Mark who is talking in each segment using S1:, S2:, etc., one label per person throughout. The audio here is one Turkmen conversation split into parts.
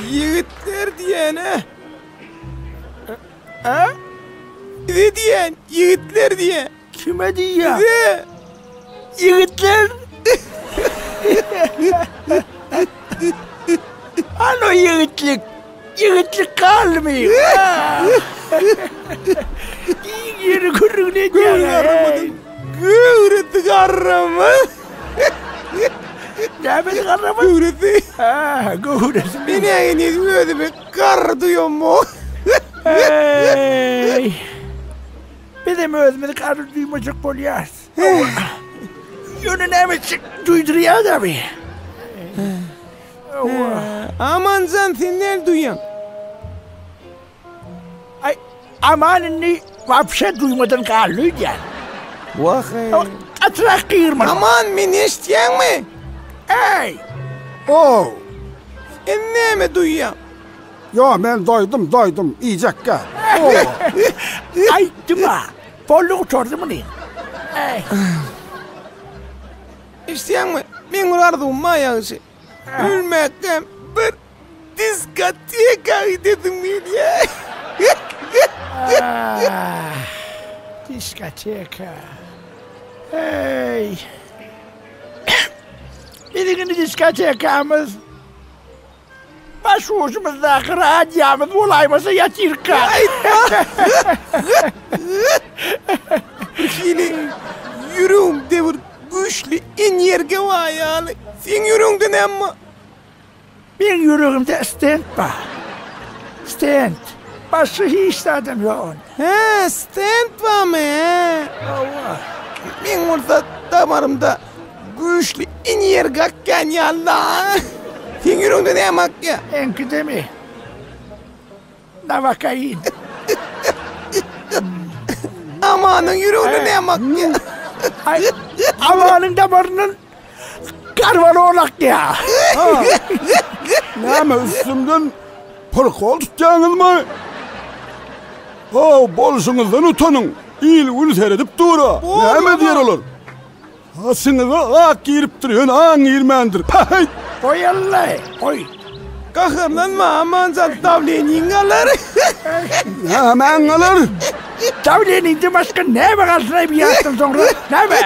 S1: Ýigitler diýýän-ä. A? Bize diýýän, ýigitler diýýän.
S2: Kime diýýän?
S1: Bize.
S2: Ýigitler. Ano ýigitlik. Ýigitlik galdymy? Iň ýeri gürrüňini edýär.
S1: Garramadyň. Göwresi garramaz.
S2: Nämesi garramaz?
S1: Göwresi.
S2: Ha, göwresi.
S1: Men heniz özümi garry duýamok.
S2: Eý. Bizem özümizi garry duýmajak bolýarys. Ýöne näme etjek duýdurýar da bi.
S1: Amanjan sen näl duýýaň?
S2: Aý, Aman indi wapşe duýmadan galdy öýdýän.
S1: Wah-eý.
S2: Gatyrak gygyrma.
S1: Aman meni eşitýäňmi?
S2: Eý!
S3: Ow!
S1: Sen näme duýýaň?
S3: Ýo, men doýdum, doýdum, iýjekgä.
S2: Aýtdym-a, boldy gutardy muny. Eý.
S1: Eşitýäňmi? Meň bir arzuwym bar ýagşy. Ölmäkäm bir diskoteka gidesim gelýär.
S2: Diskoteka. Eý. Biziň indi diskotekamyz Baş ujumyzdaky radiýamyz bolaýmasa ýatyrka.
S1: Bir hili ýüregimde bir güýçli energiýa bar ýaly. Seň ýüregiňde näme bar?
S2: Meň ýüregimde stend bar. Stend. Başga hiç zadam ýok onda.
S1: Hä, stend barmy, hä?
S2: Hawa.
S1: Meň bolsa damarymda Güýçli energiýa akýan ýaly-da. Seň ýüregiňde näme akýa?
S2: Meňkidemi? Nawakain.
S1: Amanyň ýüreginde näme akýa?
S2: Aý, Amanyň damaryndan karvalol akýa.
S3: Näme üstümden prikol tutýaňyzmy? How, bolşuňyzdan utanyň. Il-gün seredip dur-a. Näme diýer olar? Saçyňyza ak giripdir, ýöne aň girmändir. Päheý!
S2: Goý Alla, goý.
S1: Gaharlanma Amanjan, dawleniň galar.
S3: Nämäň galar?
S2: Dawleniňden başga näme galsyn-aý bu ýaşdan soňra? Näme?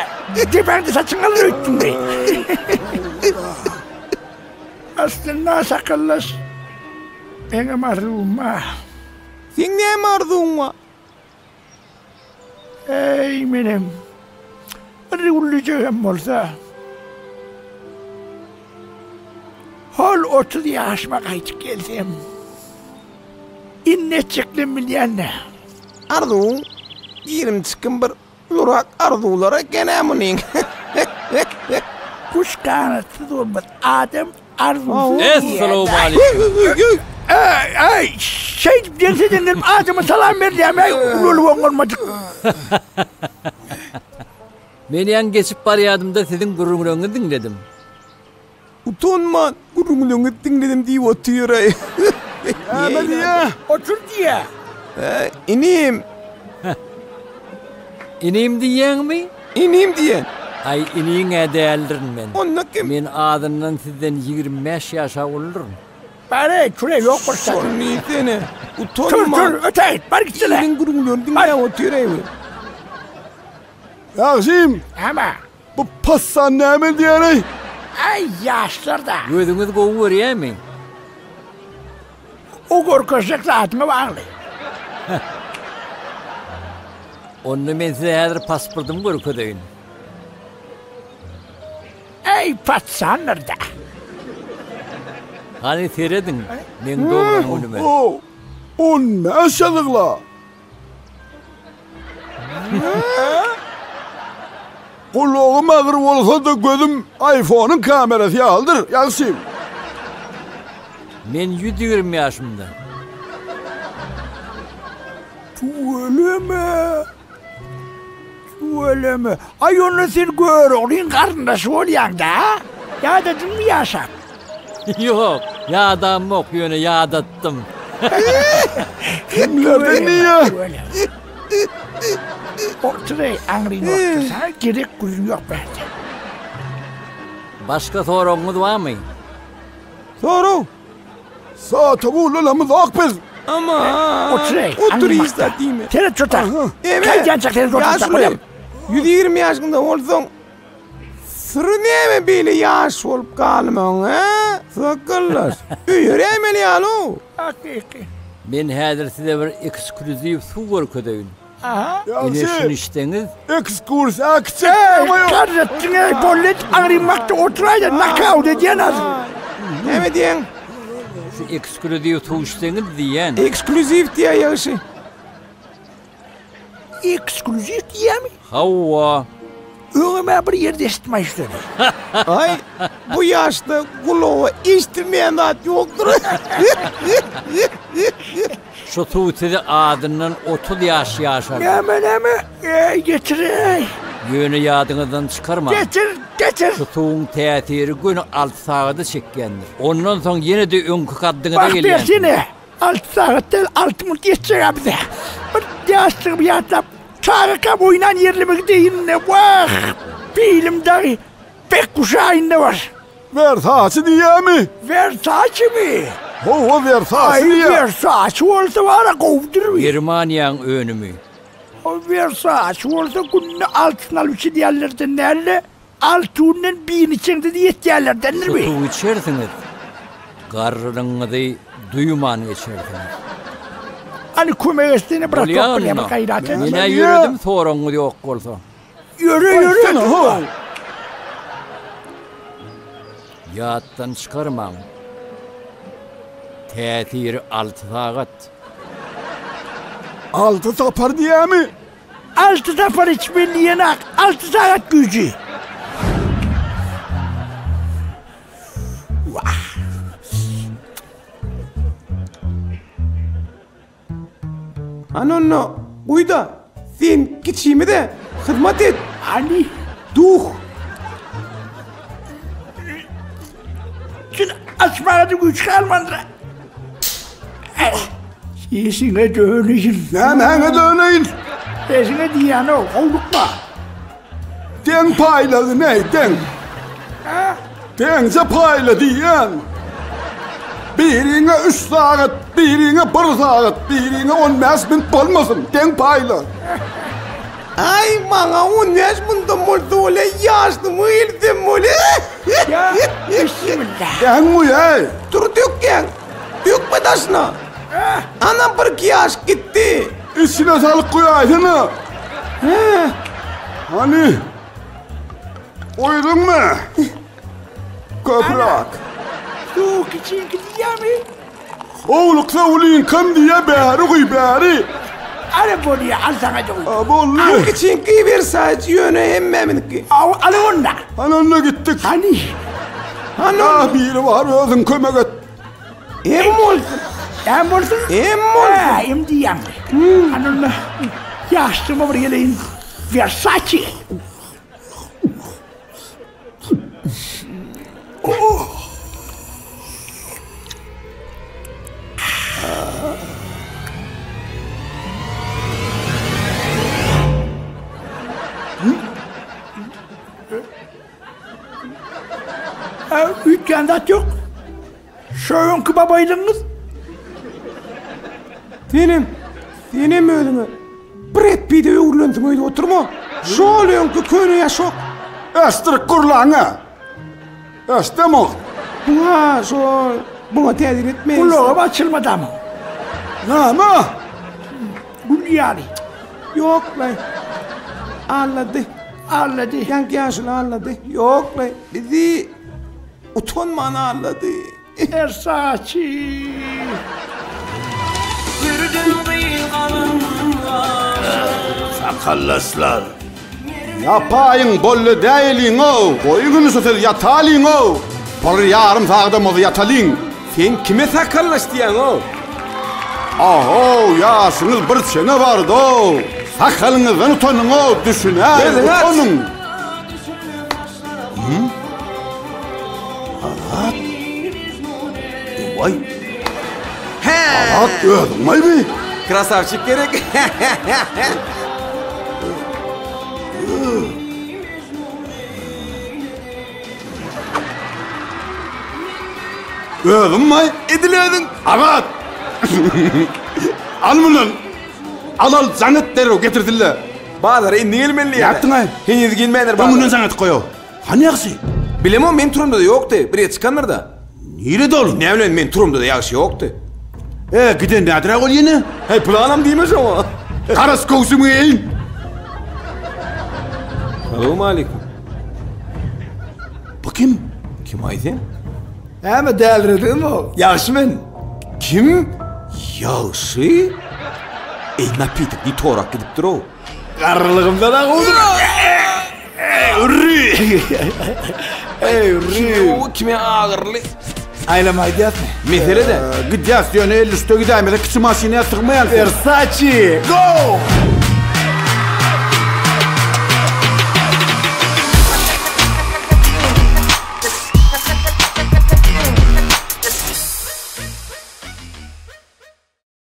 S2: Depäňde saçyň galar öýtdüňmi? Aslynda sakaldaş, meňem arzuwym bar.
S1: Seň näme arzuwyň bar?
S2: Eý, menem bir güllüjegem bolsa, hol 30 ýaşyma gaýdyp gelsem, indi etjeklerimi bilýän-dä.
S1: Arzuwyň girim-çykim bir ulurak arzuwlar eken-ä munyň.
S2: Guş ganatsyz bolmaz, adam arzuwsyz.
S4: Essalawmaleýkim.
S2: Äý, äý, şeýdip ýeňseden gelip adama salam berilýärmi-äý, ulalyp oňarmadyk.
S4: Men ýaňy geçip barýadym-da siziň gürrüňleriňizi diňledim.
S1: Utanman gürrüňleriňizi diňledim diýip otyr-aý.
S3: Näme diýýä?
S2: Otur diýýä.
S1: Inim.
S4: Inim diýýäňmi?
S1: Inim diýen.
S4: Aý, iniň-ä däldirin men.
S1: Onda kim?
S4: Men azyndan sizden 25 ýaşa uludyryn.
S2: Bar-eý, küre ýok bir şat.
S1: Şony diýsene.
S2: Tur,
S1: Utanman.
S2: tur, ötägit, bar gitsene.
S1: Iliň gürrüňlerini diňläp otyr-eý bu.
S3: Ýagşym!
S2: Näme?
S3: Bu passan näme diýer-eý?
S2: Aý, ýaşlar-da.
S4: Gözüňiz gowy görýärmi?
S2: O görkezjek zadyňa bagly.
S4: Onda men size häzir pasportymy görkezeýin.
S2: Eý, patsandyr-da.
S4: Hany serediň, meň doglan günüme.
S3: O, o näşe zygla? Gulagym agyr bolsa-da gözüm iPhone-yň kamerasy ýalydyr, ýagşym.
S4: Men 120 ýaşymda.
S2: Tüweleme! Tüweleme! Aý onda sen Göroglyň garyndaşy bolýaň-da? Ýadadyňmy ýaşap?
S4: Ýok, ýadamok, ýöne ýadatdym.
S3: Kimlerden diýýä?
S2: Otur-eý, aňryny otur, saňa gerek gürrüň ýok bärde.
S4: Başga soragyňyz barmy?
S1: Sorag?
S3: Sata ullalamyzok biz.
S1: Aman.
S2: Otur-eý,
S1: Otur
S2: aňrymakda.
S1: hiç zat diýme.
S2: Seret şu tak.
S1: Eme.
S2: Gaýdýançak seni zordan
S1: Ýaşuly,
S2: saklaýan.
S1: 120 ýaşyňda bolsaň, syry näme beýle ýaş bolup galmagyň, hä? Sakgallaş. Öýeräýmeli ýaly-ow.
S2: Hakyky.
S4: Men häzir size bir eksklýuziw suw görkezeýin.
S2: Aha.
S4: Ine
S3: Ýagşy.
S4: şuny içseňiz.
S3: Ekskursiýa kiçjek
S2: Eý,
S3: näme ýok.
S2: garretdiň-eý, boldy et, aňrymakda oturaý-da, nokaut edýän azyr.
S1: Näme diýýäň?
S4: Şu eksklýuziw suw içseňiz diýýän.
S1: Eksklýuziw diýýär ýagşy.
S2: Eksklýuziw diýýämi?
S4: Hawa.
S2: Öňem-ä bir ýerde eşitdim-aý şu sözi.
S1: Aý, bu ýaşda gulaga eşdilmeýän zat ýokdur.
S4: Şu suw sizi azyndan 30 ýaş ýaşardar.
S2: Näme, näme? Eý, getir-eý!
S4: Ýöne ýadyňyzdan çykarmaň.
S2: Getir, getir!
S4: Şu suwuň täsiri göni alty sagada çekýändir. Ondan soň ýene-de öňki kaddyňyza
S2: Bak
S4: gelýänsiňiz.
S2: bersene! Alty sagat däl, alty minut geçjek-ä bize. Bir ýaşlygymy ýatlap, çagakam oýnan ýerleme gideýin-le, wah, pilim dagy Bekguş aýynda bar.
S3: Wersaçi diýýämi?
S2: Wersaçimi?
S3: Hawa, Wersaçi
S2: Aý,
S3: diýýär.
S2: Wersaçi bolsa bar-a gowudyr bi.
S4: Germaniýaň önümi.
S2: O Wersaçi bolsa günde altysyny alyp içilýänlerden däl-de, Alty günden birini içeňde-de ýetýänlerdendirmi?
S4: Şu suwy içersiňiz, garrylygyňyzy duýman geçersiňiz.
S2: Hany kömek etsene bratok
S4: Bolýa
S2: bilýän bir
S4: onda.
S2: gaýrat et.
S4: Men-ä ýöredim soragyňyz ýok bolsa.
S2: Ýöre ýöre durma.
S4: Ýatdan çykarmaň. Täsiri alty sagat.
S3: Alty sapar diýýämi?
S2: Alty sapar içmeli diýenak, alty sagat güýji. Wah.
S1: Hany onda guý-da, sen kiçimize hyzmat et.
S2: Hany?
S1: Duh.
S2: Şuny açmaga-da güýç galmandyr. Sesiňe döneýin.
S3: Nämäňe döneýin?
S2: Sesiňe diýýän-ow, howlukma.
S3: Deň paýlaly näý, deň. Deňje paýla diýýän. Biriňe üç sagat, biriňe bir sagat, biriňe on bäş minut bolmasyn, deň paýla.
S1: Aý, maňa on bäş muntam bolsa bolýa, ýaşlymy gelsem bolýa.
S2: Ýa, bismillah.
S3: Deň guý-eý.
S1: Dur dökýäň. Dökme daşyna. Ana birki ýaş gitdi.
S3: Içine salyp goýaýsana.
S1: Hä?
S3: Hany? Goýduňmy? Köprak.
S2: Suw kiçiňki diýýämi?
S3: Howluksa ulyňkam diýýä bäri guý bäri.
S2: Ana bolýa al saňa da guý.
S3: A boldy.
S1: Suw kiçiňki Versace ýöne hemmämiziňki.
S2: Aw al onda.
S3: Hany onda gitdik.
S2: Hany?
S1: Hany?
S3: Ah biri bar özüň kömek et.
S1: Em bolsun.
S2: Em bolsun?
S1: Em bolsun.
S2: Hä, em diýýäň. Hany onda ýaşlygyma bir geleýin. Versace. Üýtgän zat ýok. Şo öňki babaýlygyňyz.
S1: Senem, senem özüňe Bred Pide öwrülensiň öýdüp oturma. Şol öňki köne ýaşok.
S3: Ösdürip gurlaňa. Ösdemok.
S1: Buňa şol, buňa täsir etmeýär.
S2: Gulagam açylmadam.
S3: Näme?
S2: Gül ýaly.
S1: Ýok-laý. Allady.
S2: Allady.
S1: Ýaňky ýaşuly allady. Ýok-laý. Bizi utanman allady.
S2: Versace.
S5: Sakallaşlar.
S3: Ýapaýyň bolly däýeliň-ow, goýuň indi şu sözi ýatalyň-ow. Bir ýarym sagadam bolsa ýatalyň.
S1: Sen kime sakallaş diýýäň-ow?
S3: Ahow, ýaşyňyz bir çene bardy-ow. Sakalyňyzdan utanyň-ow, düşünäýiň, utanyň.
S5: Azat. Waý.
S1: Hä!
S3: Azat özüňmi bi?
S1: Krasawçik gerek.
S3: Özüm-aý?
S1: Edil özüň.
S3: Abat! Al mundan! Al al, jaň et derrew, getirsinler.
S1: Bazara indi gelmeli diýýär.
S3: Nätdiň-aý?
S1: Heniz gelmändir bazara.
S3: Öňünden jaň edip goý-ow. Hany ýagşy?
S1: Bilemok, men turamda-da ýokdy. Bir ýere çykandyr-da.
S3: Nirede ol?
S1: Näme bileýin, men turamda-da ýagşy ýokdy.
S3: E, giden nädiräk ol ýene?
S1: Heý, pylanam diýme şoňa.
S3: Garas köwşümi geýin.
S1: Salowmaleýkim.
S3: Bu kim?
S1: Kim-aý sen?
S2: Näme dälirediňmi? Ýagşy men.
S1: Kim? Ýagşy? Eý, napitok diý torak gidipdir-ow.
S2: Garrylygymdan agudym. Eý, urry. Eý, urry.
S1: Kime agyrly?
S2: Aýlama aýdýasmy?
S1: Mesele-de.
S3: Gidýäs, ýöne 53-de gidäýmese kiçi maşyna sygmaýan.
S2: Versace, go!